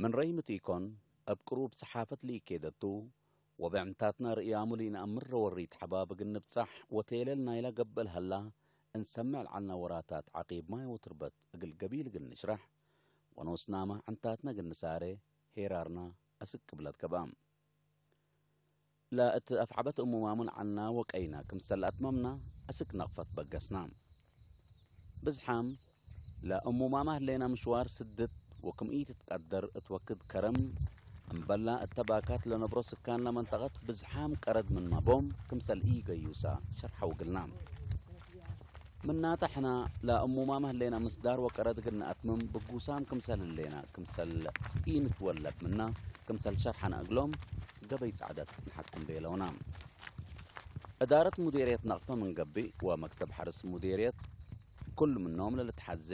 ምን ረይ ምትኢኮን እብ ቅሩብ ሰሓፈት ልኢኬደቱ ወብዕንታትና ርእያሙ ሊንኣምር ረወሪት ሓባብ እግል ንብጻሕ ወቴለል ናይላ ገብእ ለሀላ እንሰምዕ ለዓልና ወራታት ዓቂብ ማይ ወትርበት እግል ገቢል እግል ንሽራሕ ወኖስናማ ዕንታትና እግል ንሳሬ ሄራርና አስክ ቅብለት ገብአ። ለእት አፍዓበት እሙማሙን ዐልና ወቀይና ክምሰል አትመምና አስክ ነቅፈት በገስና። ብዝሓም ለእሙማማ ህሌና ምሽዋር ስድት ወክም ኢትትቀደር እት ወክድ ከረም እምበላ እተ ባካት ለነብሮ ስካን ለመንጠቀት ብዝሓም ቀረድ ምንማ ቦም ክምሰል ኢገዩሳ ሸርሐው እግልና። ምናተ ሕና ለእሙማመ ህሌና ምስዳር ወቀረድ እግል ነአትምም ብጉሳም ክምሰል ህሌና ክምሰል ኢንትወለድ ምና ክምሰል ሸርሐነ እግሎም ገበይ ጸዕደት ጽንሐኩም ቤለውና። እዳረት ሙዴርየት ነቅፈ ምን ገብእ ወመክተብ ሐርስ ሙዴርየት ኩሉ ምኖም ለልትሐዜ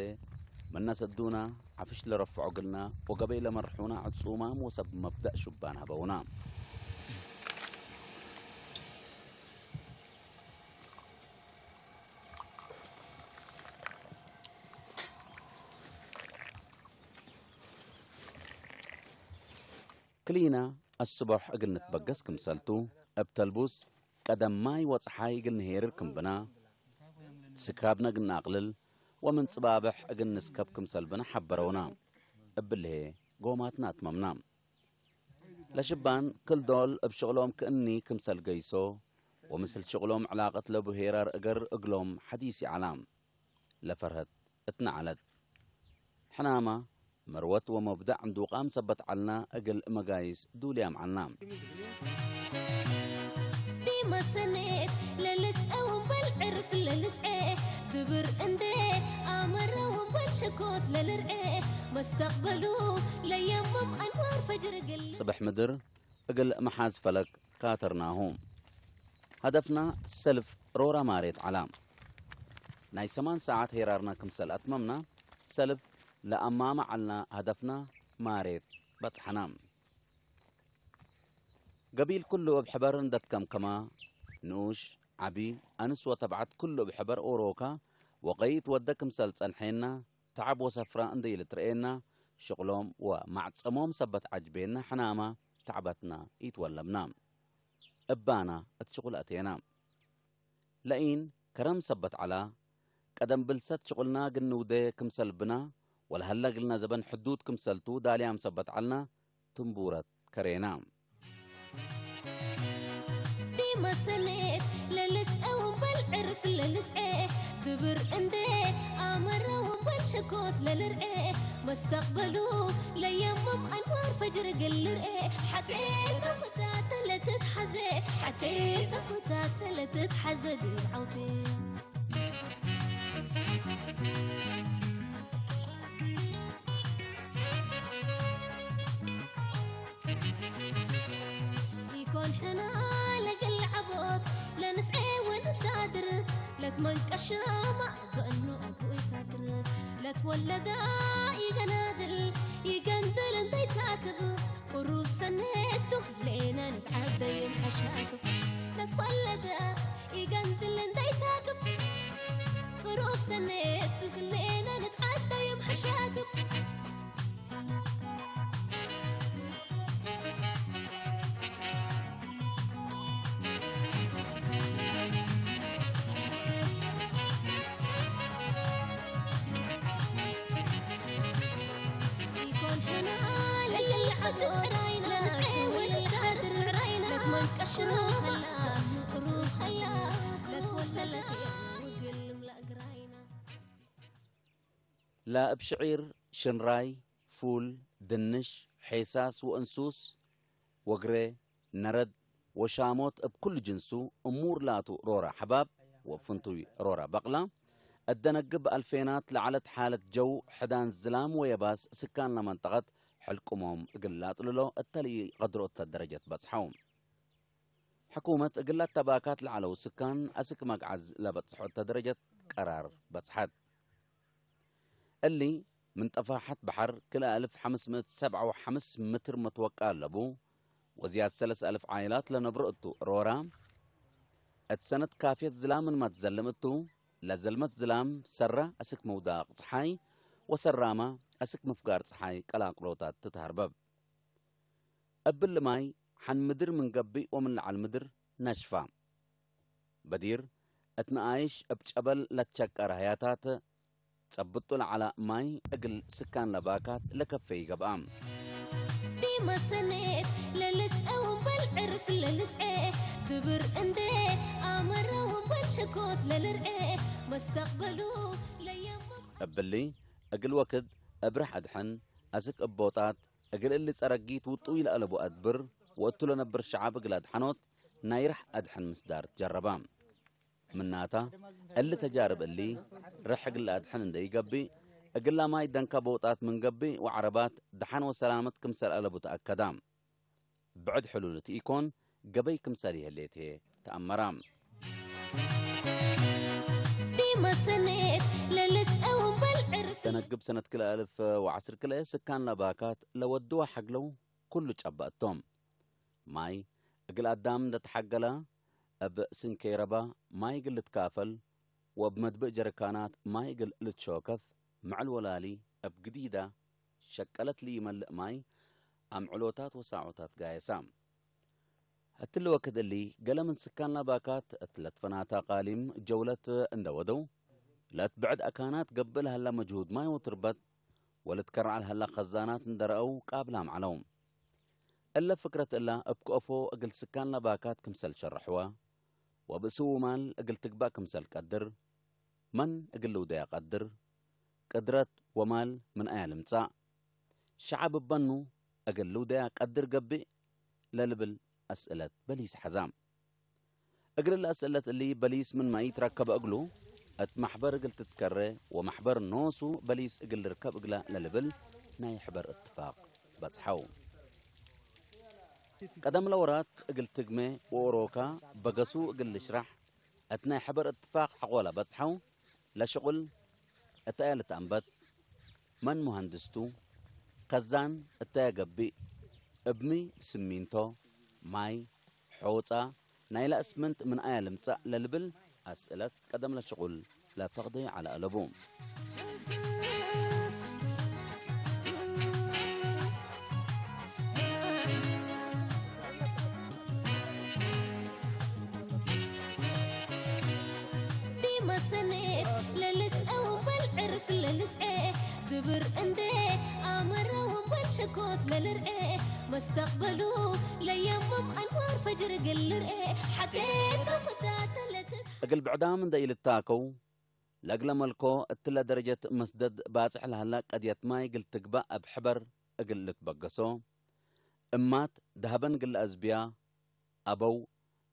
ምነ ሰዱና ዐፍሽ ለረፍዖ እግልና ወገበይ ለመርሑና ዕጹማም ወሰብ መብደእ ሹባን ሀበውና። ክሊና አስቦሕ እግል ንትበገስ ክምሰልቱ፣ እብ ተልቡስ ቀደም ማይ ወጸሓይ እግል ንሄርር ክምብና፣ ስካብነ እግል ነአቅልል ወምን ጽባብሕ እግል ንስከብ ክምሰልብነ ሐበረውና። እብልሄ ጎማትና አትመምና። ለሽባን ክል ዶል እብ ሽቅሎም ክእኒ ክምሰል ገይሶ ወምስል ሽቅሎም ዕላቀት ለቡ ሄራር እገር እግሎም ሐዲስ ይዐላ። ለፈርሀት እትነ ዐለት። ሕናማ መርወት ወመብዳዕ እንዱቃም ሰበት ዐልና እግል መጋይስ ዱልያም ዐልና። ዲመ ሰኔት ለልስዐ ወንበል ዕርፍ ለልስዐ ድብር እንዴ አመረ ወንበል ሕኮት ለልርዐ መስተቅበሉ ለየምም አንዋር ፈጅር ግል ጽብሕ ምድር እግል መሓዝ ፈለግ ካተርናሁ። ሀደፍና ሰልፍ ሮራ ማሬት ዐላ። ናይ ሰማን ሰዓት ሄራርና ክምሰል አትመምና፣ ሰልፍ ለአማመ ዐልና ሀደፍና ማሬት በጽሐና። ገቢል ኩሉ እብ ሕበር እንደትከምከማ፣ ንኡሽ፣ ዐቢ፣ አንስ ወተብዓት ኩሉ እብ ሕበር ኦሮካ ወቀይት ወደ ክምሰል ጸንሐና፣ ተዐብ ወሰፍራ እንዴ ኢልትርኤና፣ ሽቅሎም ወማዕጸሞም ሰበት ዐጅቤና ሕናማ ተዕበትና ኢትወለብና። እባና እት ሽቁል አቴና። ለኢን ከረም ሰበት ዐላ፣ ቀደም ብልሰት ሽቁልና እግል ንውዴ ክምሰል ብና፣ ወለሀለ እግልና ዘበን ሕዱድ ክምሰልቱ ዳልያም ሰበት ዐልና፣ ትንቡረት ከሬና። ዲመ ሰኔት ለልስዐ ወንበል ዕርፍ ለልስዐ ድብር እንዴ አመረ ወንበል ሕኮት ለልርዐ መስተቅበሉ ለየምም አንዋር ፈጅር ግል ልርአ ሐቴ ተፈታተ ለትትሐዘ ሐቴ ተፈታተ ለትትሐዘ ድብዓውቴ ኢኮን ሕና ለግል ዐቦት ለንስዔ ወንሳድር ለትመንቀሻማ በእኑ አቡ ይታድር ለትወለዳ ይገናድል ይገንድል እንተይታክብ ቅሩብ ሰኔቱ ሌና ንትዓደይም ሐሻቱ ለትወለዳ ይገንድል እንተይታክብ ቅሩብ ሰኔቱ ሌና ንትዓደይም ሐሻቱ لا እብ ሽዒር፣ ሽንራይ፣ ፉል፣ ድንሽ፣ ሔሳስ ወእንሱስ፣ ወግሬ፣ ነረድ ወሻሞት እብ ኩሉ ጅንሱ እሙር ላቱ ሮራ ሐባብ ወፍንቱይ ሮራ በቅላ፣ እደነግብ አልፌናት ለዐለት ሓለት ጀው ሕዳን ዝላም ወየባስ ስካን ለመንጠቀት ሕልቁሞም እግል ላጥልሎ እተ ልኢቀድሮ እተ ደረጀት በጽሐው። ሕኩመት እግል ለተባካት ለዐለው ስካን አስክ መግዓዝ ለበጽሖ እተ ደረጀት ቀራር በጽሐት። እሊ ምን ጠፋሐት በሐር ክልኤ አልፍ ሐምስ ምእት ሰብዓ ወሐምስ ምትር መትወቃ አለቡ፣ ወዝያድ ሰለስ አልፍ ዓይላት ለነብሮ እቱ ሮራ፣ እት ሰነት ካፍየት ዝላም ምንመ ትዘልም እቱ፣ ለዘልመት ዝላም ሰራ አስክ መውዳቅ ጸሓይ ወሰራማ ኣስክ ምፍጋር ጸሓይ ቀላቅሎታት ትትሃርበብ። እብል ማይ ሓን ምድር ምን ገብእ ወምን ለዓል ምድር ነሽፋ። በዲር እት ንኣይሽ እብ ጨበል ለትሸቀ ራህያታት ጸብጡ ለዓላ ማይ እግል ስካን ለባካት ለከፌ ይገብኣ። ዲመሰኔት ለልስዐ ወንበል ዕርፍ ለልስዐ ድብር እንዴ ኣመረ ወንበል ሕኮት ለልርዐ መስተቅበሉ ለየምም እብሊ እግል ወክድ እብ ርሕ ኣድሐን ኣስክ እብ ቦጣት እግል እሊ ጸረጊት ውጡይ ለአለቡ አድብር ወእቱ ለነብር ሸዓብ እግል አድሐኖት ናይ ርሕ አድሐን ምስዳር ጀረባ። ምናታ፣ እሊ ተጃርብ እሊ ርሕ እግል አድሐን እንደ ኢገብእ፣ እግላ ማይ ደንካ ቦጣት ምን ገብእ ወዐረባት ደሓን ወሰላመት ክምሰል አለቡ ተአከዳ። ብዕድ ሕሉል እቲ ኢኮን ገበይ ክምሰል ይህሌት ህየ ተአመራ። ዲመሰኔት ለልስዐ ወንበል ዕርፍ ደነግብ ሰነት ክልተ አልፍ ወዐስር ክልተ ስካን ለባካት ለወድዋ ሐግለው ኩሉ ጨበ እቶም። ማይ እግል አዳም እንደ ተሐገላ እብ ስንኬረባ ማይ እግል ልትካፈል ወእብ መድብእ ጀርካናት ማይ እግል ልትሾከፍ ምዕል ወላሊ እብ ግዲዳ ሸቀለት ልይመልእ ማይ አምዕሎታት ወሳዖታት ጋየሳ። ህትሊ ወክድ እሊ ገለ ምን ስካን ለባካት እት ለትፈናታ ቃሊም ጀውለት እንደ ወደው፣ ለትብዕድ አካናት ገብእ ለሀላ መጅሁድ ማይ ወትርበት ወልትከረዕ ለሀላ ከዛናት እንደ ረአው ቃብላም ዐለው። እለ ፍክረት እላ እብ ከአፎ እግል ስካን ለባካት ክምሰል ሸረሕዋ፣ ወብእሲ ውማል እግል ትግባእ ክምሰል ቀድር፣ መን እግል ልውደያ ቀድር፣ ቅድረት ወማል ምን አያ ልምጻእ፣ ሸዓብ እበኑ እግል ልውደያ ቀድር ገብእ ለልብል አስእለት በሊስ ሐዛ። እግል ለአስእለት እሊ በሊስ ምን ማይ ትረከበ እግሉ፣ እት መሕበር እግል ትትከረ ወመሕበር ኖሱ በሊስ እግል ልርከብ እግላ ለልብል ናይ ሕበር እትፋቅ በጽሐው። ቀደም ለወራት እግል ትግመ ወኦሮካ በገሱ እግል ልሽራሕ እት ናይ ሕበር እትፋቅ ሐቆላ በጽሐው። ለሽቁል እተየ ልትአንበት፣ መን ሙሃንድስቱ፣ ከዛን እተየ ገብእ፣ እብሚ ስሚንቶ፣ ማይ፣ ሖጻ፣ ናይላ እስምንት ምን አያ ልምጻእ ለልብል አስእለት ቀደም ለሽቁል ለፈቅደዩ ዐለ አለቡ። ዲመሰኔት ለልስዐ ወንበል ዕርፍ ለልስዐ ድብር እንዴ ኣመረ ወንበል ሕኮት ለልርዐ መስተቅበሉ ለየምም አንዋር ፈጅር ግል ልርዐ ሓቴት ፈታተለት እግል ብዕዳም እንደ ኢልታከው ለእግለ መልኮ እትለ ደረጀት መስደድ ባጽሕ ለሀላ ቀድየት ማይ እግል ትግባእ እብ ሕበር እግል ልትበገሶ እማት ደሀበን እግል ለአዝብያ አበው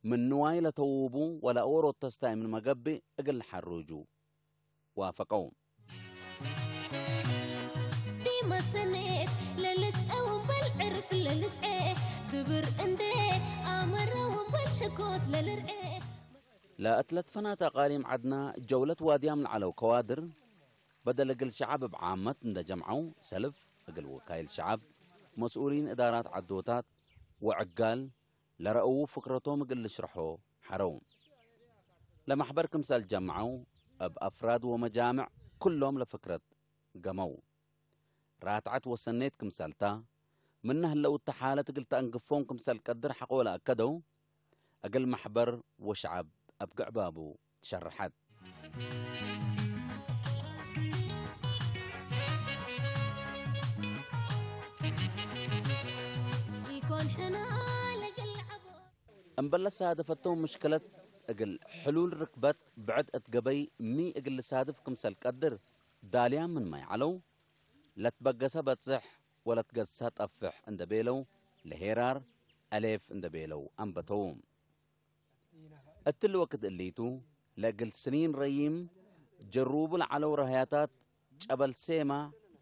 ምን ንዋይ ለተውቡ ወለአወሮት ተስታይ ምን መገብእ እግል ለሐሩጁ ዋፈቀው። ዲመሰኔት ለልስዐ ወንበል ዕርፍ ለልስዐ ድብር እንዴ አመረ ወንበል ሕኮት ለልርዐ ለእት ለትፈናተ አቃሊም ዐድና ጀውለት ዋድያም ለዐለው ከዋድር፣ በደል እግል ሸዐብ እብ ዓመት እንደ ጀምዐው፣ ሰልፍ እግል ወካይል ሸዐብ፣ መስኡሊን እዳራት ዐዶታት ወዕጋል ለረአዉ ፍክረቶም እግል ልሽርሖ ሐረው። ለመሕበር ክምሰል ጀምዐው፣ እብ አፍራድ ወመጃምዕ ክሎም ለፍክረት ገመው። ራትዐት ወሰኔት ክምሰልታ፣ ምነ ህለው እተ ሓለት እግል ተአንግፎም ክምሰል ቀድር ሐቆ ለአከደው፣ እግል መሕበር ወሸዐብ እብ ግዕባቡ ትሸርሐት። ኢኮን ሕና ለገልዓቦ እምበለ ሳደፈቶም ምሽክለት እግል ሕሉል ርክበት ብዕድ እት ገበይ ሚ እግል ልሳድፍ ክምሰል ቀድር ዳልያ ምን ማይ ዐለው፣ ለትበገሰ በጽሕ ወለትገሰ ጠፍሕ እንደ ቤለው ለሄራር አሌፍ እንደ ቤለው አንበተው። እትሊ ወቅት እሊቱ፣ ለእግል ስኒን ረዪም ጀሩቡ ለዐለው ረህያታት ጨበል ሴማ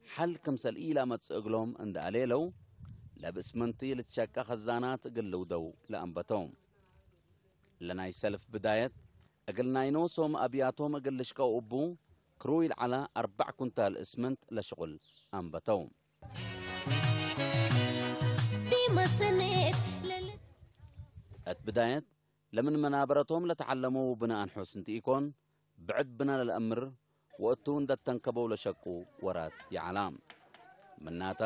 ሐል ክምሰል ኢለአመጽእ እግሎም እንደ አሌለው፣ ለብእስምንቲ ልትሸቀ ኸዛናት እግል ልውደው ለአንበተው። ለናይ ሰልፍ ብዳየት፣ እግል ናይ ኖሶም አብያቶም እግል ልሽቀው እቡ፣ ክሩይ ለዐለ አርበዕ ኩንታል እስምንት ለሽቁል አንበተው። ዲመሰኔት ለል- እት ብዳየት፣ ለምን መናበረቶም ለተዓለመው ብነ አንሑስ እንተ ኢኮን፣ ብዕድ ብነ ለልአምር ወእቱ እንደ ተንከበው ለሸቁ ወራት ይዓላ። ምናታ፣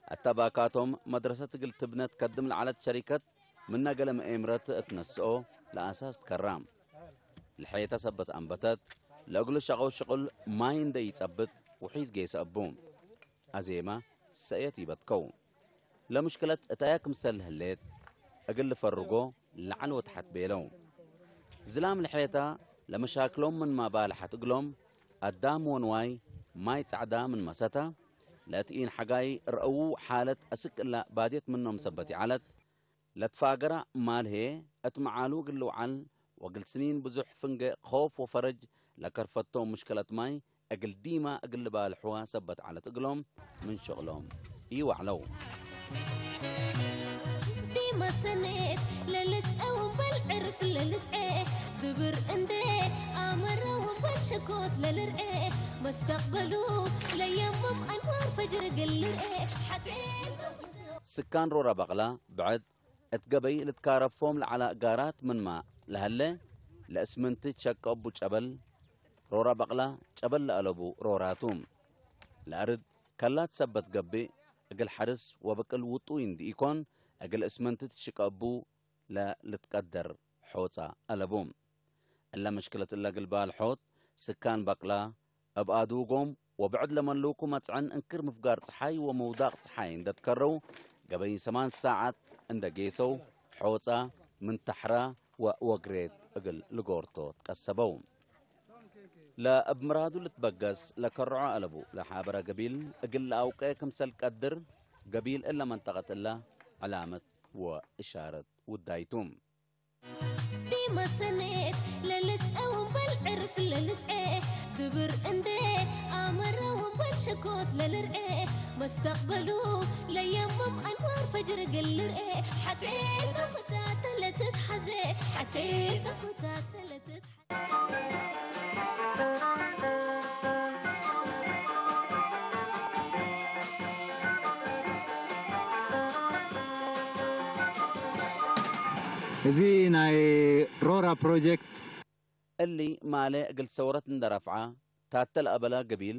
እታ ባካቶም መድረሰት እግል ትብነት ከድም ለዓለት ሸሪከት ምነ ገለ መኤምረት እትነስኦ ለኣሳስ ትከራ። ለሐየታ ሰበት አንበተት፣ ለእግሉ ሸቀው ሽቁል ማይ እንደ ይጸብጥ ውሒዝ ጌሰ እቡ። አዜማ ሰእየት ይበትከው። ለምሽክለት እታያ ክምሰል ህሌት እግል ልፈርጎ ለዓል ወተሓት ቤለው። ዝላም ለሐየታ ለመሻክሎም ምን ማባልሓት እግሎም አዳም ወንዋይ ማይ ጻዕዳ ምን መሰታ፣ ለእትኢን ሓጋይ ረእዉ ሓለት አስቅላ ባዴት ምኖም ሰበት ይዓለት። ለትፋገራ ማልሄ እት መዓሉ እግል ልውዓል ወእግል ስኒን ብዙሕ ፍንገ ኸውፍ ወፈረጅ ለከርፈቶም ምሽከለት ማይ እግል ዲማ እግል ልባልሕዋ ሰበት ዓለት እግሎም ምን ሸቕሎም ኢወዕለው። ዲማ ሰኔት ለልስዐ ወንበል ዕርፍ ለልስዐ ድብር እንደ አመረ ወንበል ሕኮት ለልርዐ መስተቅበሉ ለየምም አንዋር ፈጅር እግል ልርዐ ሓቴት ስካን ሮራ በቕላ ብዕድ እት ገበይ ልትካረፎም ለዓላ ጋራት ምንማ ለሀለ፣ ለእስምንት ሸቀቡ ጨበል፣ ሮራ በቕላ ጨበል ለአለቡ ሮራቱ። ለአርድ ከላት ሰበት ገብእ፣ እግል ሐርስ ወበቅል ውጡይ እንዲኢኮን፣ እግል እስምንት ትሽቀቡ ለልትቀደር ሖጻ አለቡ። እለ ምሽክለት እለ እግል ባልሖት፣ ስካን በቅላ፣ እብ አዱጎም ወብዕድ ለመልኩ መጽዐን እንክር ምፍጋር ጸሓይ ወመውዳቅ ጸሓይ እንደ ትከረው፣ ገበይ ሰማን ሳዓት እንደ ጌሰው፣ ሖጻ ምን ተሕራ ወወግሬት እግል ልጎርቶ ትቀሰበው። ለእብ ምራዱ ልትበገስ ለከርዖ አለቡ ለሓበረ ገቢል እግል ለአውቀ ክምሰል ቀድር፣ ገቢል እለ መንጠቀት እለ ዕላመት ወእሻረት ውዳይቱ። ዲማ ሰኔት ለልስዐ ወንበል ዕርፍ ለልስዐ ድብር እንደ አመረ ወንበል ሕኮት ለልርዐ መስተቅበሉ ለየምም አንዋር ፈጅር እግል ልርዐ ሓቴት ተፈታተ ለትትሓዘ ሓቴት ተፈታተ ለትትሓዘ እዚ ናይ ሮራ ፕሮጀክት እሊ ማለ እግል ሰውረት እንደ ረፍዓ ታተ ለአበለ ገቢል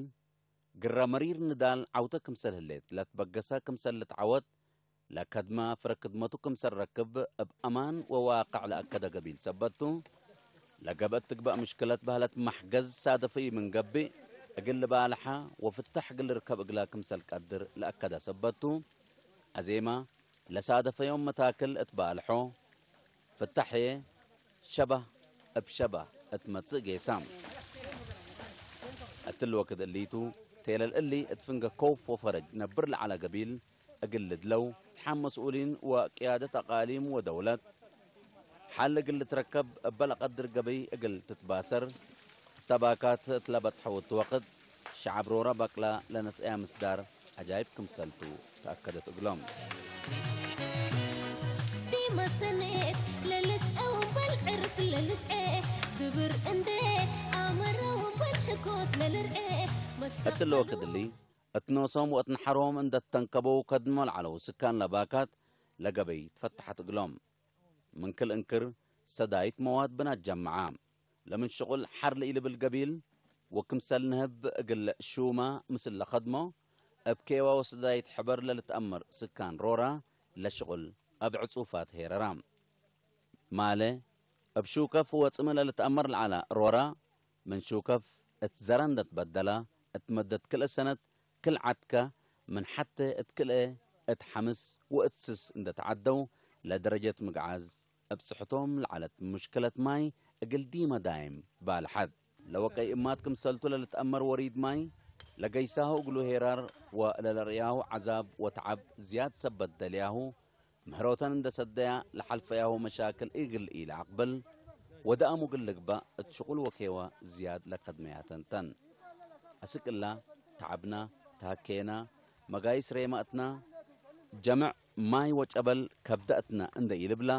ግረ መሪር ንዳል ዓውተ ክምሰል ህሌት ለትበገሰ ክምሰል ልትዓወት ለከድመ ፍረ ክድመቱ ክምሰል ረክብ እብ አማን ወዋቅዕ ለአከደ ገቢል ሰበቱ። ለገብአት ትግበእ ምሽክለት በህለት መሕገዝ ሳደፈዩ ምን ገብእ እግል ልባልሓ ወፍታሕ እግል ልርከብ እግላ ክምሰል ቀድር ለአከደ ሰበቱ። አዜማ ለሳደፈዮም መታክል እት ባልሖ ፍታሕ ህዬ ሸባህ እብ ሸባህ እት መጽእ ጌሳም። እትሊ ወክድ እሊቱ፣ ቴለል እሊ እት ፍንገ ከውፍ ወፈረጅ ነብር ለዐለ ገቢል እግል ልድለው፣ ተሓ መስኡሊን ወቅያደት አቃሊም ወደውለት፣ ሐል እግል ልትረከብ እበ ለቀድር ገበይ እግል ትትባሰር፣ እተ ባካት እት ለበጽሐው እት ወቅት፣ ሸዐብ ሮረ በቅላ ለነስአያ ምስዳር ዐጃይብ ክምሰልቱ ተአከደት እግሎም። ዲመ ሰኔት ለልስዐ ወንበል ዕርፍ ለልስዐ፣ ድብር እንዴ አመረ ወንበል ሕኮት ለልርዐ፣ እትለ ወክድ እሊ፣ እት ኖሶም ወእት ነሐሮም እንደ ተንከበው ከድሞ ለዐለው ስካን ለባካት ለገበይ ትፈተሐት እግሎም። ምን ክል እንክር ሰዳይት መዋድ ብናት ጀመዓ። ለምን ሽቁል ሐር ለኢልብል ገቢል ወክምሰል ንህብ እግል ሹማ ምስል ለኸድሞ፣ እብ ኬዋ ወሰዳይት ሕበር ለልትአመር ስካን ሮራ ለሽቁል እብ ዕጹፋት ሄረራ። ማለ፣ እብ ሹከፍ ወጽመ ለልትአመር ለዐላ ሮራ፣ ምን ሹከፍ እት ዘረ እንደ ትበደላ፣ እት መደት ክልኤ ሰነት ክል ዐድከ ምን ሐቴ እት ክልኤ እት ሐምስ ወእት ስስ እንደ ተዐደው፣ ለደረጀት ምግዓዝ እብ ጽሕቶም ለዐለት ሙሽክለት ማይ እግል ዲመ ዳይም ባልሐት። ለወቀይ እማት ክምሰልቱ ለልትአመር ወሪድ ማይ፣ ለገይሳሁ እግሉ ሄራር ወለለርእያሁ ዐዛብ ወተዐብ ዝያድ ሰበት ደልያሁ፣ ምህሮተን እንደ ሰደያ ለሐልፈያሁ መሻክል እግል ኢለአቅብል፣ ወደአም እግል ልግባእ እት ሽቁል ወኬዋ ዝያድ ለከድመያተን ተን። አስክ እላ፣ ተዐብና፣ ተሀኬና፣ መጋይስ ሬማ እትና፣ ጀምዕ ማይ ወጨበል ከብደ እትና እንደ ኢልብላ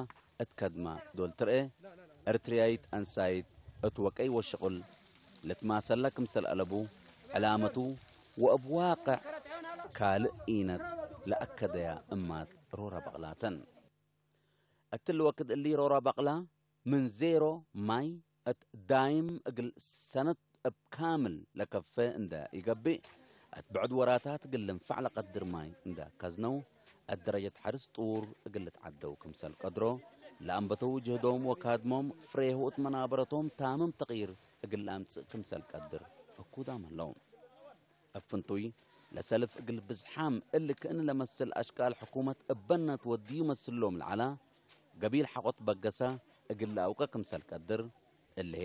እት ከድማ ዶል ትርኤ፣ ኤርትርያይት አንሳይት እት ወቀይ ወሽቁል ልትማሰላ ክምሰል አለቡ ዕላመቱ ወእብ ዋቅዕ ካልእ ኢነት ለአከደያ እማት ሮራ በቅላተን። እትሊ ወክድ እሊ ሮራ በቅላ ምን ዜሮ ማይ እት ዳይም እግል ሰነት እብ ካምል ለከፈ እንደ ኢገብእ፣ ኣትብዕድ ወራታት እግል ልንፋዕ ለቀድር ማይ እንዳ ካዝነው፣ ኣደረጀት ሐርስ ጡር እግል ልትዓደው ክምሰል ቀድሮ፣ ለአንበተው ጅህዶም ወካድሞም ፍሬ ህውት መናበረቶም ታምም ተቕይር እግል ለአምጽእ ክምሰል ቀድር እኩዳም ህለው። እብ ፍንቱይ ለሰልፍ እግል ብዝሓም እል ክእን ለመስል አሽቃል ሕኩመት እበነት ወድዩ መስሎም ለዓላ፣ ገቢል ሐቆት በገሰ እግል ለአውቀ ክምሰል ቀድር፣ እልሄ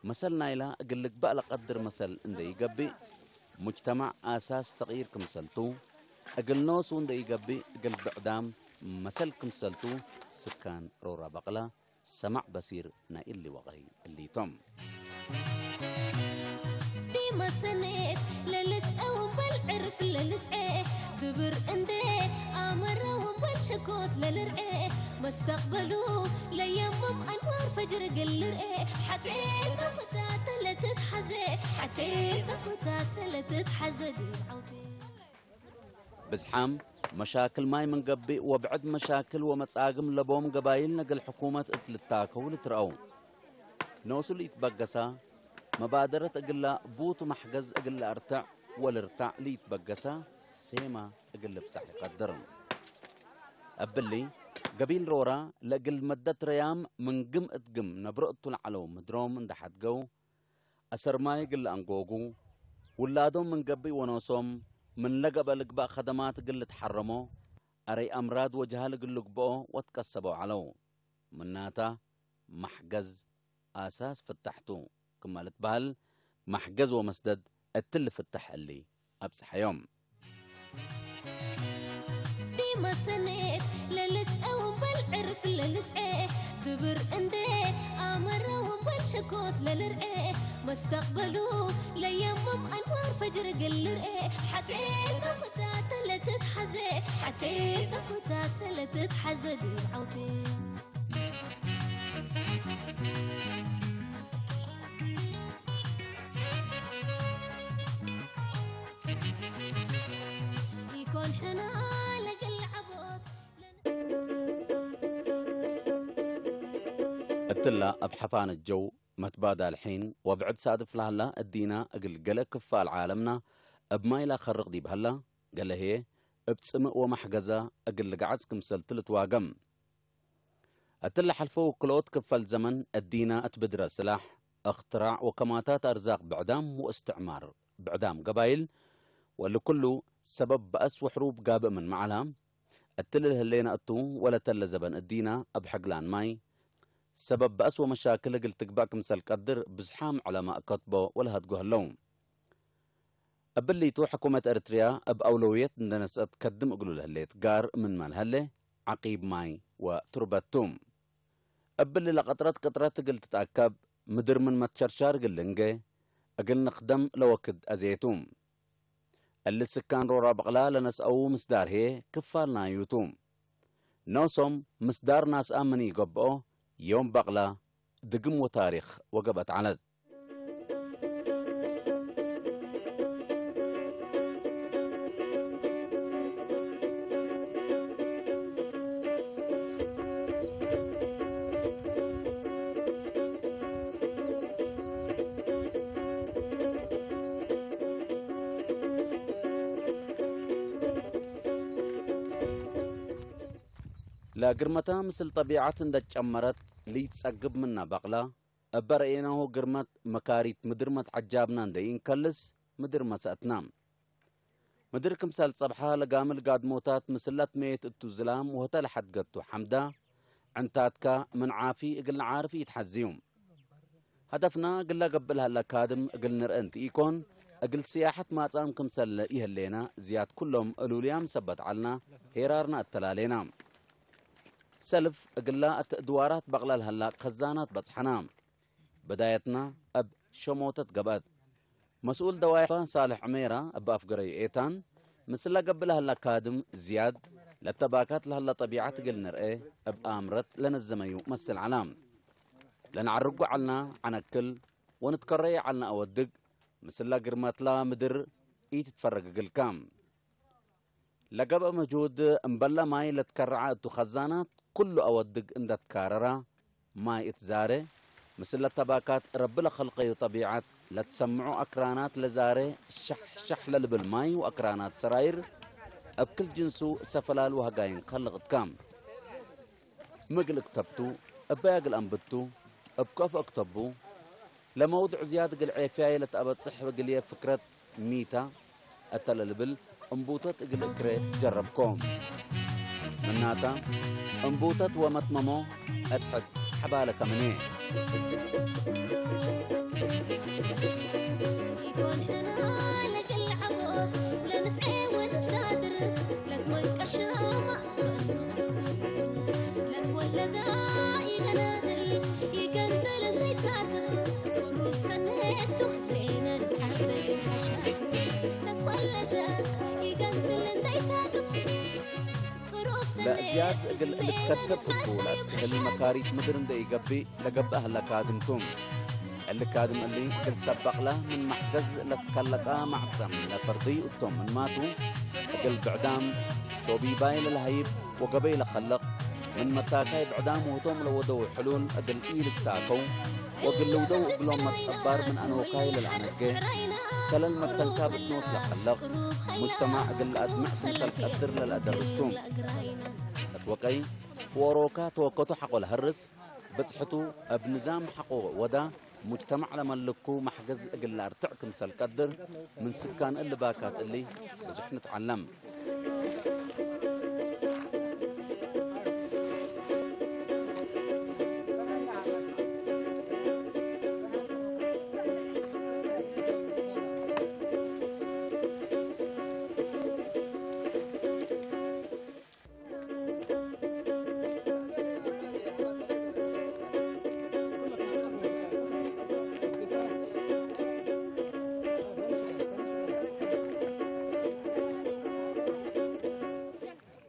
መሰል ናይላ እግል ልግባእ ለቀድር መሰል እንደ ይገብእ፣ ሙጅተማዕ አሳስ ተቕይር ክምሰልቱ፣ እግል ኖሱ እንደ ይገብእ እግል ብዕዳም መሰል ክምሰልቱ፣ ስካን ሮራ በቕላ ሰማዕ በሲር ናይ እሊ ወቕይ እሊቶም። ዲመሰኔት ለልስዐ ወንበል ዕርፍ ለልስዐ ድብር እንደ ኣመረ ወንበል ሕኮት ለልርዐ መስተቕበሉ ለየምም ኣንዋር ፈጅር ግልርዐ ሓቴ ተፈታተ ለትትሓዘ ሓቴ ተፈታተ ለትትሓዘ ድብዓውቴ። ብዝሓም መሻክል ማይ ምን ገብእ ወብዕድ መሻክል ወመጻግም ለቦም ገባይል ነግል ሕኩመት እት ልታከው ልትረአው። ኖሱ ልኢትበገሳ መባደረት እግላ ቡቱ ማሕገዝ እግል ለአርትዕ ወልርታዕ ልኢትበገሳ ሴማ እግል ልብሳሕ ይቀድር። እብሊ ገቢል ሮራ ለእግል መደት ረያም ምን ግም እት ግም ነብሮ እቱ ለዓለው ምድሮም እንደሓድገው፣ አሰርማይ እግል ለአንጎጉ፣ ውላዶም ምን ገብእ ወኖሶም ምን ለገበ ልግባእ ከደማት እግል ልትሓረሞ፣ አረይ አምራድ ወጀሃል እግል ልግብኦ ወትቀሰበው ዐለው። ምናታ፣ ማሕገዝ አሳስ ፍታሕቱ፣ ክመ ልትበህል፣ ማሕገዝ ወመስደድ እትሊ ፍታሕ እሊ አብጽሐዮም። ዲመሰኔት ለልስዐ ወንበል ዕርፍ ለልስዐ ድብር እንደ ኣመረ ወንበል ሕኮት ለልርዐ መስተቕበሉ ለየምም ኣንዋር ፈጅር ግልርዐ ሓቴ ተፈታተ ለትትሓዘ ሓቴ ተፈታተ ለትትሓዘ ድብዓውቴ። እትላ እብ ሐፋን እጀው መትባዳል ሒን ወብዕድ ሳድፍ ለህላ እዲና እግል ገለ ክፋል ዓለምና እብ ማይ ላከርቅ ዲብ ሀላ፣ ገለ ህዬ እብ ጽምእ ወማሕገዛ እግል ልግዓዝ ክምሰል ትልትዋገም። እትለ ሐልፎ ወክልኦት ክፈል ዘመን እዲና እት ብድረ ስላሕ፣ እክትራዕ ወከማታት አርዛቅ ብዕዳም ወእስትዕማር ብዕዳም ገባይል ወልኩሉ ሰበብ በአስ ወሕሩብ ጋብእ ምን መዓላ፣ እትለ ለህሌና እቱ ወለተለ ዘበን እዲና እብ ሕግላን ማይ ሰበብ በአስ ወመሻክል እግል ትግባእ ክምሰል ቀድር ብዝሓም ዑለማእ ከትቦ ወለሀድጎ ህለው። እብሊቱ ሕኩመት ኤርትርያ እብ አውለውየት እንደ ነስአት ከድም እግሉ ለህሌት ጋር ምንመ ለሀሌ፣ ዐቂብ ማይ ወቱርበት ቱ። እብሊ ለቀጥረት ቅጥረት እግል ትትአከብ፣ ምድር ምን መትሸርሻር እግል ልንጌ፣ እግል ንክደም ለወክድ አዜ ቱ። እሊ ስካን ሮራ በቅላ ለነስአው ምስዳር ህዬ ክፋል ናዩ ቱ። ኖሶም ምስዳር ናስአ ምን ኢገብኦ፣ ዮም በቅላ፣ ድግም ወታሪክ ወገበት ዐለት። ለግርመታ ምስል ጠቢዐት እንደ ጨመረት፣ ልይትጸግብ ምና በቅላ፣ እበ ረኤናሁ ግርመት መካሪት ምድር መትዐጃብና እንደ ኢንከልስ፣ ምድር መሰአትና። ምድር ክምሰል ጸብሓ ለጋምል ጋድሞታት ምስለት መየት እቱ ዝላም ወህተ ለሐድገቱ ሐምዳ፣ ዕንታትካ ምን ዓፊ እግል ነዓርፍ ኢትሐዝዩ። ሀደፍና እግል ለገብእ ለሀለ ካድም እግል ንርአ እንት ኢኮን፣ እግል ስያሐት ማጻም ክምሰል ኢህሌና ዝያድ ኩሎም እሉልያም ሰበት ዐልና ሄራርና እተላሌና። ሰልፍ እግላ እት ድዋራት በቅላ ለሀላ ከዛናት በጽሐና። በዳየትና እብ ሸሞተት ገብአት። መስኡል ደዋይፋ ሳልሕ ዕሜራ እብ አፍገረዩ ኤታን፣ ምስለ ገብእ ለሀላ ካድም ዝያድ፣ ለተባካት ለሀላ ጠቢዐት እግል ንርኤ እብ አምረት ለነዘመዩ መስል ዐላ። ለነዐርጉ ዐልና ዐነክል ወንትከረዩ ዐልና አወድግ፣ ምስለ ግርመትላ ምድር ኢትትፈረግ እግልካ። ለገብአ መጅሁድ እምበለ ማይ ለትከረዐ እቱ ከዛናት ኩሉ አወድግ እንደ ትካረራ፣ ማይ እት ዛሬ፣ ምስለ ተባካት ረቢ ለኸልቀዩ ጠቢዐት ለትሰምዑ ኣክራናት ለዛሬ ሻሕ ሻሕ ለልብል ማይ ወኣክራናት ሰራይር እብ ክል ጅንሱ ሰፈላል ወሃጋይን ከልቕትካም። ምግል እክተብቱ፣ እበይ እግል ኣንብቱ፣ እብ ከፎ እክተቡ፣ ለመውድዕ ዝያድ እግል ዔፍያይ ለተአበጽሕ እግልዬ ፍክረት ሚታ፣ እተ ለልብል እምቡተት እግል እክሬ ጀረብኮ። ምናታ፣ እምቡተት ወመትመሞ እት ሕድ ሐባለ ከምኔ። ኢኮን ሕና ለክልዓቦ ለንስዔ ወንሳድር ለትወንቀሸማ ለትወለዳ ይገናትል ይገንትል እንተይታትል ቁሩብ ሰኔቱ ሌነን ካርደይ ሓሻ ለትወለዳ ይገንትል እንተይታትል ለእዝያድ እግል ልትከተብ እቡ ለአስትህል መካሪት ምድር እንደ ኢገብእ ለገብእ ህለ ካድምቱ። እሊ ካድም እሊ እግል ሰብ በቅላ ምን መሕገዝ ለትከለቃ ማዕጸም ለፈርድዩ እቶም ምንማቱ፣ እግል ብዕዳም ሾቢባይ ለለሀይብ ወገበይ ለኸልቅ፣ ምን መታካይ ብዕዳም ውህቶም ለወደው ሕሉል እግል ኢልትታከው፣ ወእግል ልውደው እግሎም መትጸባር ምን ኣንሆካይ ለለአነጌ፣ ሰለል መተንካብ እት ኖስ ለከልቅ፣ ሙጅተማዕ እግል ለአድምዕ ክምሰል ቀድር ለለአደርስቱ። እት ወቀይ ወኦሮካ ተወከቱ ሐቆ ለሀርስ፣ ብጽሕቱ እብ ንዛም ሐቆ ወዳ፣ ሙጅተማዕ ለመልኩ መሕገዝ እግል ለአርትዕ ክምሰል ቀድር፣ ምን ስካን እሊ ባካት እሊ ብዙሕ ንትዓለም።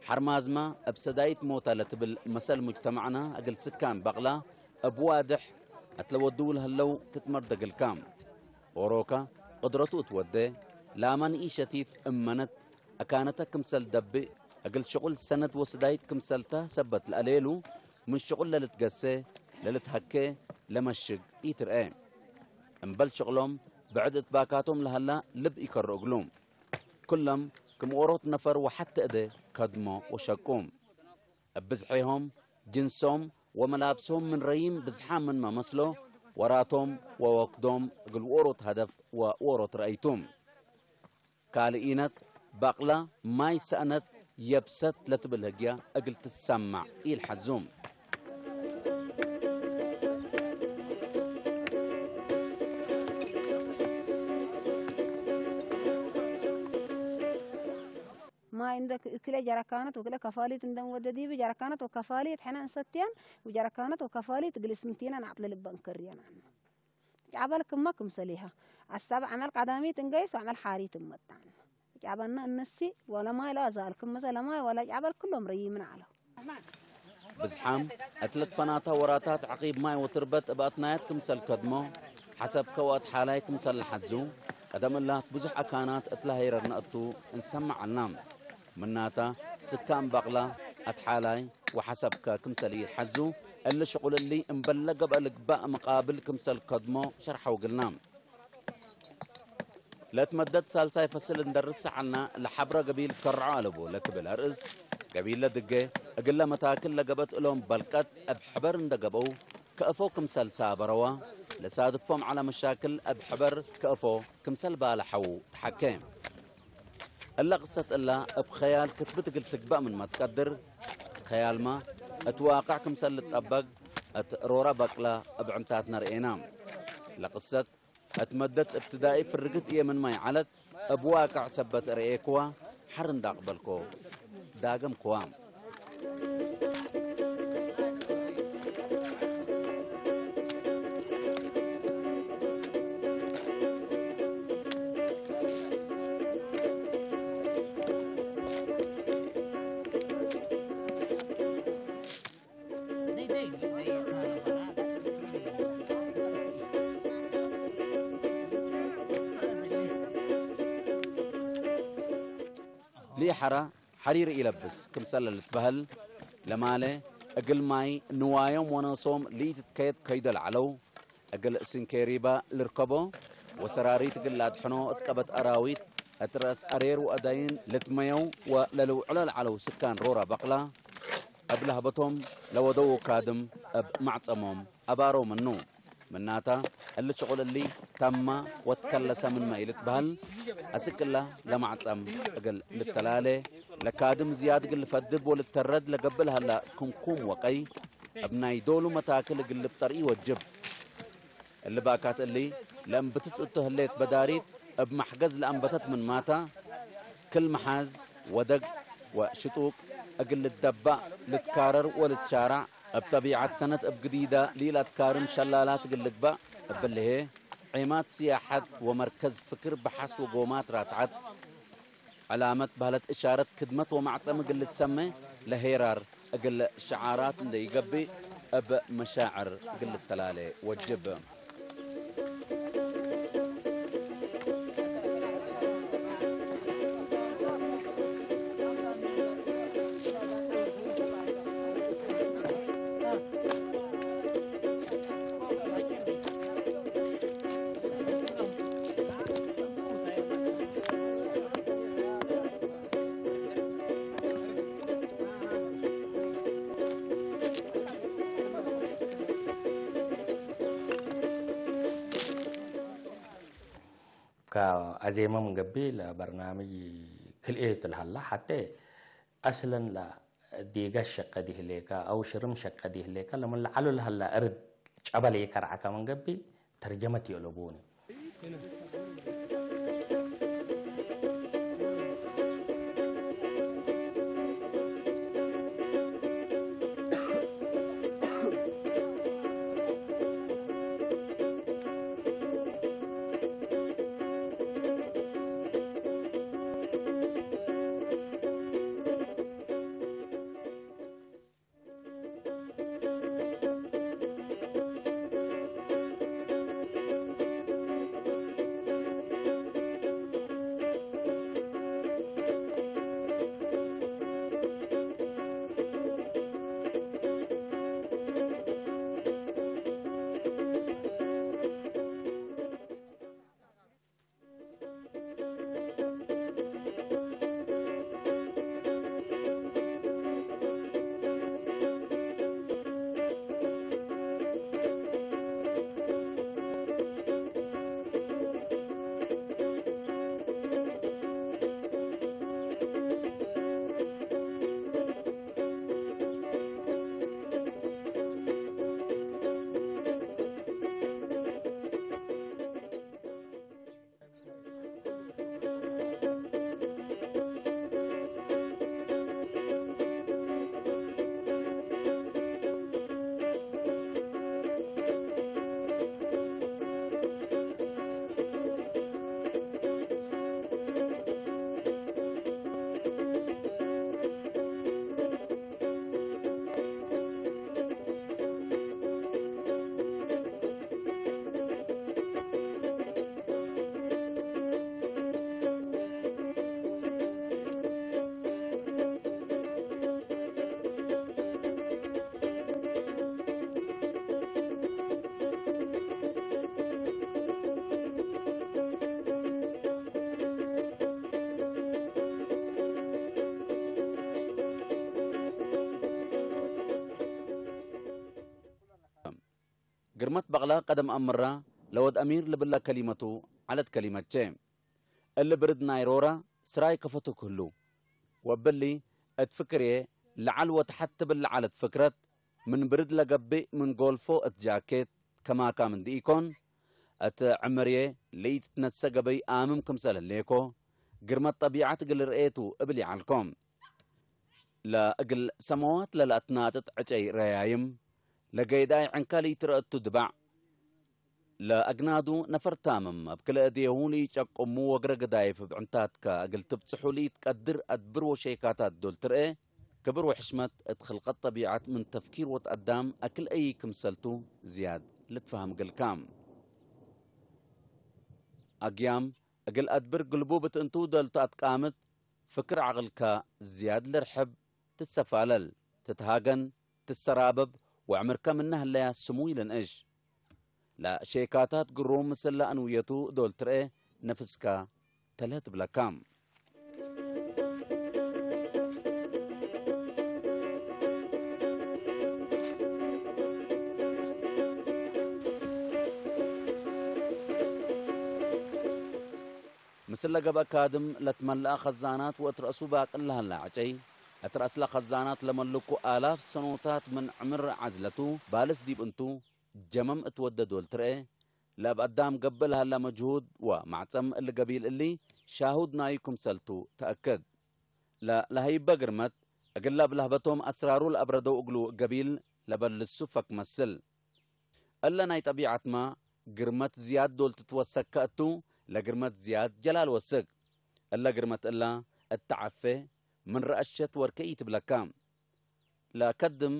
ሐርማዝማ እብ ሰዳይት ሞታ ለትብል መሰል ሙጅተማዕና እግል ስካን በቅላ እብ ዋድሕ እት ለወድው ለህለው ትትመርደግልካ። ኦሮካ ቅድረቱ እት ወዴ፣ ላመ ንኢሸቲት እመነት አካነተ ክምሰል ደብእ፣ እግል ሽቁል ሰነት ወስዳይት ክምሰልታ ሰበት ለአሌሉ፣ ምን ሽቁል ለልትገሴ፣ ለልትሀኬ፣ ለመሽግ ኢትርኤ። እምበል ሽቅሎም ብዕድ እት ባካቶም ለሀላ ልብ ኢከሩ እግሉ። ኩሎም ክም ኦሮት ነፈር ወሐተ እዴ ከድሞ ወሸቁ። እብ ብዝሔሆም፣ ጅንሶም ወመላብሶም ምን ረዪም ብዝሓም ምንመ መስሎ፣ ወራቶም ወወክዶም እግል ዎሮት ሀደፍ ወዎሮት ረአይቱ። ካልኢነት፣ በቅላ፣ ማይ ሰእነት፣ የብሰት ለትብል ህግያ እግል ትሰማዕ ኢልሐዙ። ማይ እንደ ክ-፣ ክለ ጀረካነት ወክለ ከፋሊት እንደም ወደ ዲብ ጀረካነት ወከፋሊት ሕነ እንሰትያን ወጀረካነት ወከፋሊት ግልስ ምንቲና ናዕጥለ ልበን ከርየናን። ጫበል ክመ ክምሰሊሃ። አሳብ ዐመል ቀዳሚት እንገይስ ወዐመል ሓሪት እመጣን። ጫበና እነሲ ወለ ማይ ለአዛል ክመሰ ለማይ ወለ ጫበል ክሎም ረይምን ዐለው። ብዝሓም እት ለትፈናታ ወራታት ዐቂብ ማይ ወትርበት እብ አትናያት ክምሰል ከድሞ፣ ሐሰብከ ወአትሓላይ ክምሰል ለሐዙ፣ ቀደም እላት ብዙሕ አካናት እት ለሀይረርነ እቱ እንሰምዕ ዐልና። ምናታ፣ ስካም በቅላ፣ አትሓላይ ወሐሰብከ ክምሰል ኢልሐዙ፣ እሊ ሽቁል እሊ እምበል ለገብአ ልግባእ መቃብል ክምሰል ከድሞ ሸርሐው እግልና። ለእት መደት ሳልሳይ ፈስል እንደርስ ዐልና፣ ለሐብረ ገቢል ከርዖ አለቡ ለትብል አርእስ፣ ገቢለ ድጌ እግለ መታክል ለገብአት እሎም በልቀት እብ ሕበር እንደ ገብአው፣ ከእፎ ክምሰል ሳበረዋ፣ ለሳድፎም ዐለ መሻክል እብ ሕበር ከእፎ ክምሰል ባለሐው ተሐኬ። እለ ቅሰት እላ እብ ኸያል ክትብት እግል ትግበእ ምንመ ትቀድር፣ ኸያልመ እት ዋቅዕ ክምሰል ልትጠበቅ እት ሮረ በቅለ እብ ዕንታትነ ርኤና። ለቅሰት እት መደት እብትዳኢ ፍርግት እየ ምንመ ይዐለት፣ እብ ዋቅዕ ሰበት ርኤክዋ፣ ሐር እንዳቅበልኮ ዳገምክዋ። ሊሐራ ሐሪር ኢለብስ ክምሰለ ልትበህል ለማለ፣ እግል ማይ ንዋዮም ወነሶም ለኢትትከየድ ከይዶ ለዐለው፣ እግል ስንኬሪባ ልርከቦ፣ ወሰራሪት እግል ለአድሕኖ እት ቀበት አራዊት እት ረአስ አሬር ወአዳይን ልትመየው ወለልውዕሎ ለዐለው ስካን ሮራ በቅላ እብ ለህበቶም ለወደው ካድም እብ ማዕጸሞም አባረው ምኑ። ምናታ እሊ ሽቁል እሊ ተማ ወትከለሰ ምንመ ኢልትበህል፣ አስክ እላ ለማዕጸም እግል ልተላሌ፣ ለካድም ዝያድ እግል ልፈድብ ወልተረድ ለገብእ ለሀላ ክምኩም ወቀይ፣ እብ ናይ ዶሉ መታክል እግል ልብጠር ኢወጅብ። እሊ ባካት እሊ ለእንብትት እቱ ህሌት በዳሪት እብ መሕገዝ ለአንበተት ምንማታ፣ ክል መሓዝ ወደግ ወሽጡቅ እግል ልትደባእ፣ ልትካረር ወልትሻራዕ፣ እብ ጠቢዐት ሰነት እብ ግዲዳ ሊኢለአትካርም ሸላላት እግል ልግባእ፣ እብሊ ህዬ ዔማት ስያሐት ወመርከዝ ፍክር በሐስ ወጎማት ራትዐት፣ ዕላመት በህለት እሻረት ክድመት ወማዕጸም እግል ልትሰሜ ለሄራር እግል ሸዓራት እንዴ ኢገብእ፣ እብ መሻዕር እግል ልተላሌ ወጅብ። ከአዜመም ገቢ ለበርናምጅ ክልኤ ትልሃላ፣ ሐቴ አስለን ለዲገ ሸቀ ዲህሌከ አው ሽርም ሸቀ ዲህሌከ፣ ለምን ለዐሉ ለሀላ እርድ ጨበሌ ከርዐከ ምን ገቢ ተርጀመት የለቡኒ። ግርመት በቅላ ቀደም አምራ ለወድ አሚር ልብላ ከሊመቱ ዐለት ከሊመቼ። እሊ ብርድ ናይ ሮራ ስራይ ከፈቱ ክህሉ። ወብሊ እት ፍክርዬ ለዐል ወተሐት ትብል ለዐለት ፍክረት ምን ብርድ ለገብእ ምን ጎልፎ እት ጃኬት ከማካ ምን ድኢኮን፣ እት ዕምርዬ ለኢትትነሰ ገበይ አምም ክምሰል ህሌኮ፣ ግርመት ጠቢዐት እግል ርኤቱ እብል ይዐልኮ። ለእግል ሰመዋት ለለአትናጥጥ ዕጨይ ረያይም፣ ለገይዳይ ዕንካል ኢትረአቱ ድባዕ፣ ለአግናዱ ነፈር ታምም እብ ክልኤ እዴሁ ለኢጨቁሙ ወግረ ገዳይፍ እብ ዕንታትከ እግል ትብጽሑ ለኢትቀድር አድብር ወሼካታት ዶል ትርኤ፣ ክብር ወሕሽመት እት ክልቀት ጠቢዐት ምን ተፍኪር ወድ አዳም አክል አዪ ክምሰልቱ ዝያድ ልትፈሀም እግልካ። አግያም እግል አድብር ግልቡብ እት እንቱ ዶል ተአትቃምት፣ ፍክር ዐቅልከ ዝያድ ልርሕብ፣ ትትሰፋለል፣ ትትሃገን፣ ትትሰራበብ ወዕምርከ ምነ ህለያ ስሙይ ልንእሽ። ላሸካታት ግሩም ምስላ ኣንውየቱ ዶል ትርኤ ነፍስካ ተለ ትብለካ። ምስለ ገብአ ካድም ለትመልአ ኸዛናት ወእት ረእሱ ባቅል ለሀላ ዕጨይ፣ እት ረእስለ ኸዛናት ለመልኩ ኣላፍ ሰኖታት ምን ዕምር ዓዝለቱ ባልስ ዲብ እንቱ ጀመም እትወደዶ ልትርኤ፣ ለእብ አዳም ገብእ ለሀላ መጅሁድ ወማዕጸም እሊ ገቢል እሊ ሻሁድ ናዩ ክምሰልቱ ተአክድ። ለለሀይበ ግርመት፣ እግል ለእብ ለህበቶም አስራሩ ለአብረደው እግሉ ገቢል ለበልሱ ፈክ መስል። እለ ናይ ጠቢዐትመ ግርመት ዝያድ ዶል ትትወሰክ ከእቱ፣ ለግርመት ዝያድ ጀላል ወስክ። እለ ግርመት እለ እት ተዐፌ ምን ረአሸት ወርከ ኢትብለከ። ለከድም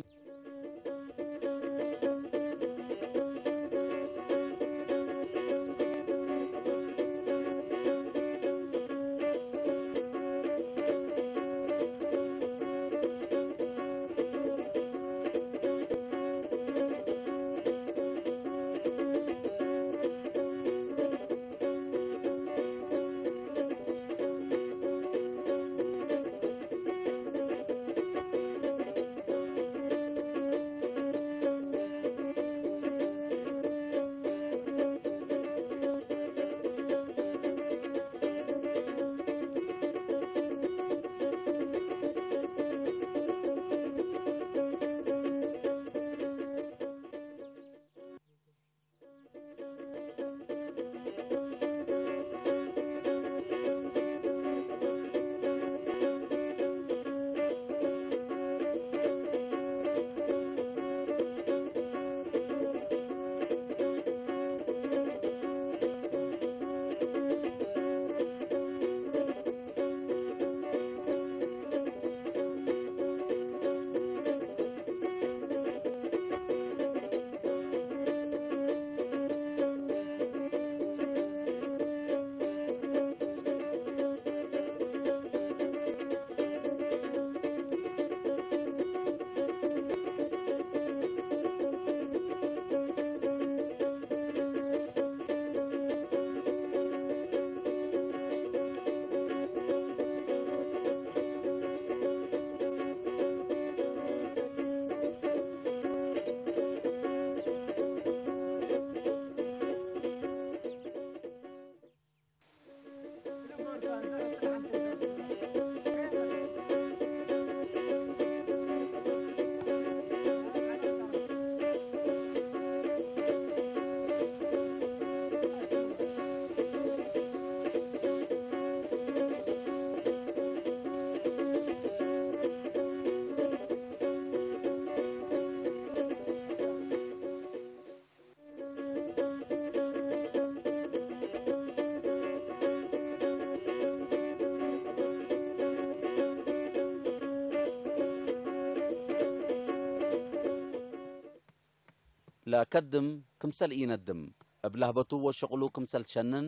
ለከድም ክምሰል ኢነድም፣ እብ ለህበቱ ወሸቅሉ ክምሰል ትሸንን፣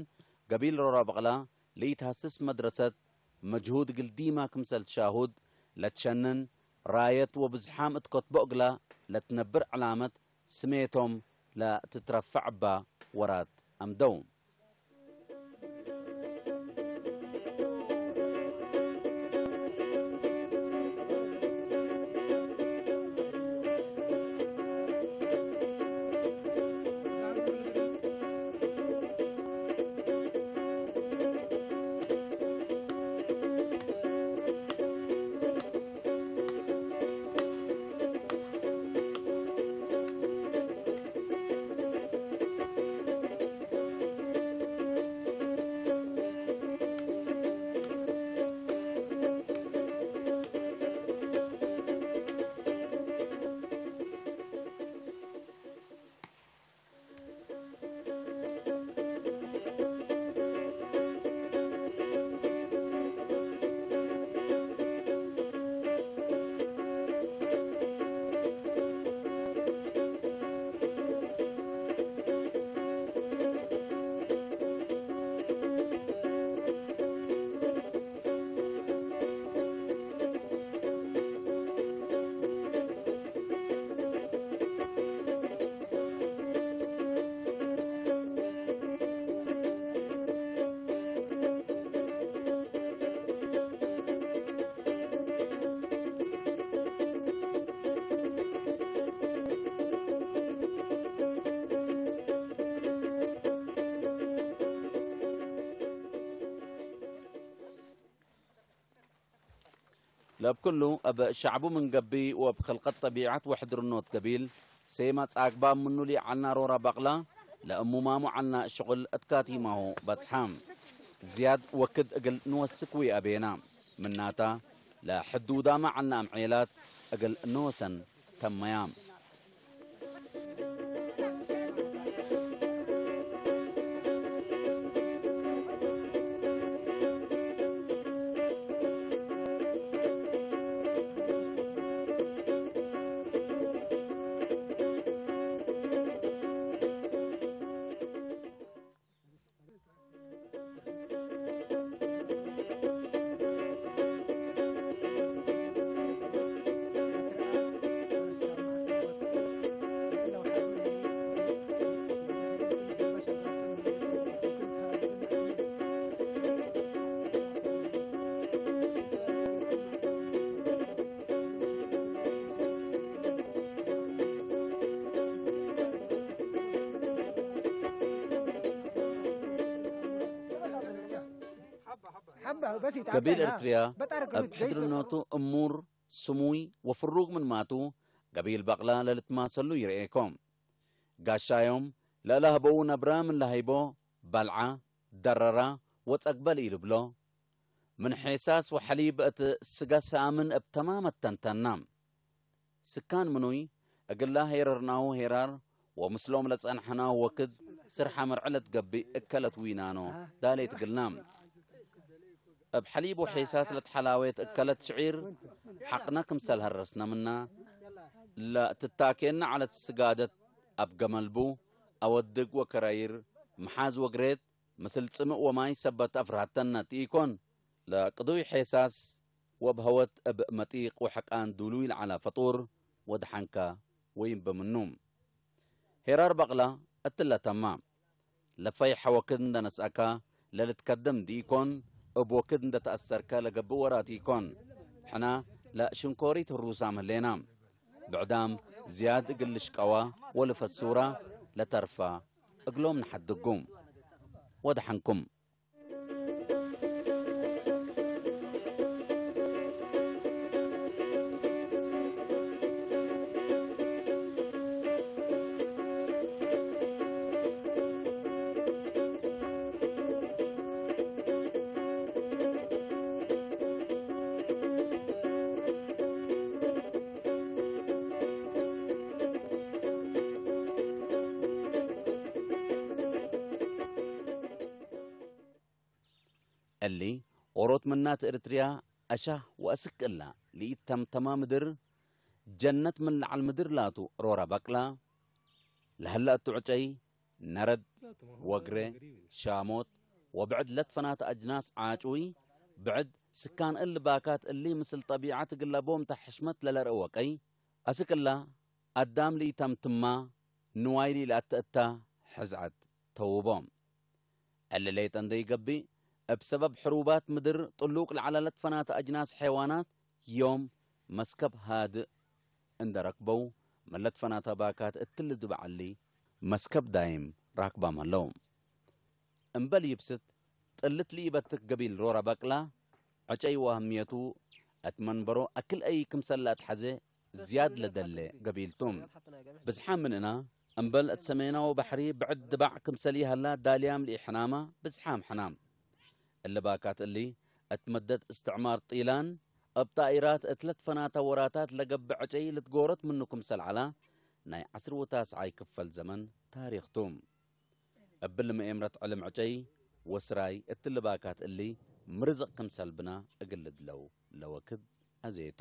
ገቢል ሮራ በቅላ ለኢትሃስስ መድረሰት መጅሁድ ግልዲማ ክምሰል ትሻሁድ ለትሸንን፣ ራየት ወብዝሓም እት ከትቦ እግላ ለትነብር ዕላመት ስሜቶም ለትትረፈዕ እባ ወራት አምደው። ለብኩሉ እብ ሸዕቡ ምን ገቢ ወእብ ክልቀት ጠቢዐት ወሕድርኖት ገቢል፣ ሴማ ጻግባ ምኑ ሊዓልና ሮራ በቅላ፣ ለእሙማሙ ዓልና ሽቁል እትካቲማሁ በጽሓ። ዝያድ ወክድ እግል ንወስክ ዊአቤና። ምናታ፣ ለሕዱዳማ ዓልና እምዔላት እግል ንወሰን ተመያ። ገቢል ኤርትርያ እብ ሕድርነቱ እሙር፣ ስሙይ ወፍሩግ ምን ማቱ፣ ገቢል በቅላ ለልትማሰሉ ይርኤኮ። ጋሻዮም ለእለ ህበዉ ነብረ ምን ለሀይቦ፣ በልዓ፣ ደረራ ወጸግበ ልኢልብሎ። ምን ሔሳስ ወሐሊብ እት ስገ ሰኣምን እብ ተማም እተንተና። ስካን ምኑይ እግላ ሄረርናሁ ሄራር ወምስሎም ለጸንሐናሁ ወክድ ስርሐ መርዐ ለትገብእ እከለት ዊናኖ ዳሌት እግልና። እብ ሐሊብ ወሔሳስ ለትሐላዌት እከለት ሽዒር ሐቅነ ክምሰል ሀረስነ ምና፣ ለትታኬነ ዐለት ስጋደት አብ ገመልቡ፣ አወድግ ወከራይር፣ መሓዝ ወግሬት፣ ምስል ጽምእ ወማይ ሰበት አፍርሀተነ ትኢኮን። ለቅዱይ ሔሳስ ወእብ ሀወት እብ መጢቅ ወሐቃን ዱሉይ ለዐለ ፈጡር ወደሐንከ ወይም ብምኑ። ሄራር በቅላ እትለ ተማ። ለፈይሐ ወክድ እንደ ነስአካ ለልትከደም ድኢኮን፣ እብ ወክድ እንደ ተአሰርከ ለገብእ ወራት ኢኮን። ሕና ለሽንኮሪት ህሩሳም ህሌና። ብዕዳም ዝያድ እግል ልሽቀዋ ወልፈሱራ ለተርፋ እግሎም ንሐድጉ። ወደሐንኩም። እሊ ኦሮት ምናት እርትርያ አሻህ ወአስክ እላ፣ ለኢተምተማ ምድር ጀነት ምን ለዐል ምድር ላቱ ሮራ በቅላ፣ ለሀላ እቱ ዕጨይ፣ ነረድ፣ ወግረ፣ ሻሞት ወብዕድ ለትፈናተ አጅናስ ዓጩይ፣ ብዕድ ስካን እል ባካት እሊ ምስል ጠቢዐት እግለ ቦምተ ሕሽመት ለለርእ ወቀይ፣ አስክ እላ አዳም ለኢተምትማ ንዋይ ለኢለአተእታ ሕዝዐት ተውቦ። እሊ ሌጠ እንዴ ኢገብእ፣ እብ ሰበብ ሕሩባት ምድር ጥሉቅ ለዐለ ለትፈናተ አጅናስ ሐይዋናት ዮም መስከብ ሃድእ እንደ ረክበው፣ ምን ለትፈናተ ባካት እትሊ ድበ ዐሊ መስከብ ዳይም ራክባም ሀለው። እምበል ይብስት ጥልት ለኢበትክ ገቢል ሮረ በቅላ፣ ዕጨይ ወአህምየቱ እት መንበሮ አክል አይ ክምሰል ለአትሐዜ ዝያድ ለደሌ ገቢል ቱ። ብዝሓም ምንእና፣ እምበል እት ሰሜናዊ ባሕሪ ብዕድ ድባዕ ክምሰል ይሀላ ዳልያም ለኢሕናማ ብዝሓም ሕናም። እሊ ባካት እሊ፣ እት መደት እስትዕማር ጢላን፣ እብ ጣኢራት እት ለትፈናተ ወራታት ለገብእ ዕጨይ ልትጎረት ምኑ ክምሰል ዐላ፣ ናይ ዐስር ወታስዓይ ክፈል ዘመን ታሪክ ቱ። እብሊ መኤምረት ዕልም ዕጨይ ወስራይ እትሊ ባካት እሊ ምርዝቅ ክምሰል ብና እግል ልድለው ለወክድ አዜቱ።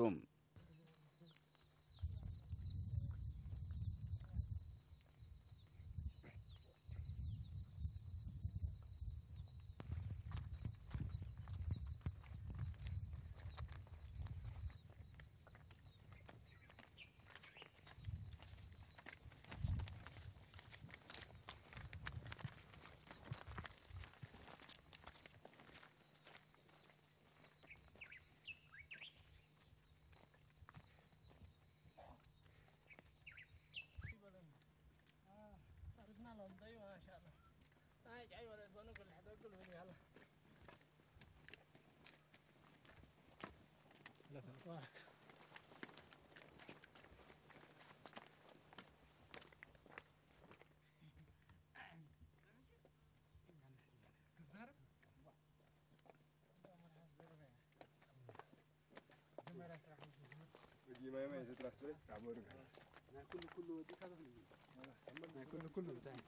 ወዲ ማይ ማይ ተትራስረ ታቦር ጋር ናይ ኩሉ ኩሉ ወዲ ካበ ናይ ኩሉ ኩሉ እንታይ